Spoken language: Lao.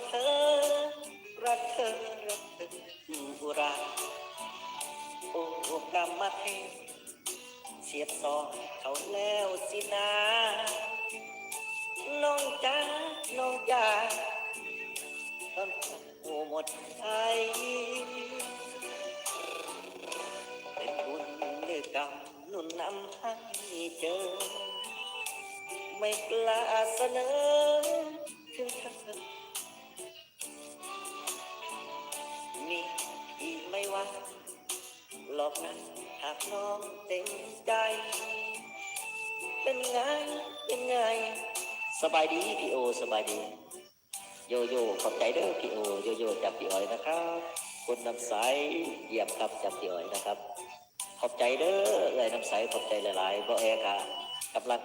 ເທີ ລັກເທີ ລັກເທີ ອຸຣາ ໂອ້ ກຳມະເທ ສຽດສອດເຂົ້າແລ້ວສິນາ ນ້ອງຈ໋າ ນ້ອງຈ໋າ ຕ້ອງ ໂອ້ ໝົດໃຈ ເປັນບຸນເດີກຳໜູນນຳໃຫ້ເຈີ ໄມ່ກ້າສະເໜີເຖິງເທີ ນີ້ທີ່ໄມ່ວ່າ ຫຼອກນັ້ນຫາກນ້ອງເຕັມໃຈ ເປັນໄງ ເປັນໄງ ສະບາຍດີພີ່ໂອ ສະບາຍດີ ໂຢໂຢ ຂອບໃຈເດີພີ່ໂອ ໂຢໂຢ ຈາກພີ່ອອຍນະຄັບ ຄົນນ້ຳໃສ ຢ້ຽມຄັບ ຈາກພີ່ອອຍນະຄັບ ຂອບໃຈເດີເອື້ອຍນ້ຳໃສ ຂອບໃຈຫຼາຍໆ ບໍ່ແອກະກຳລັງ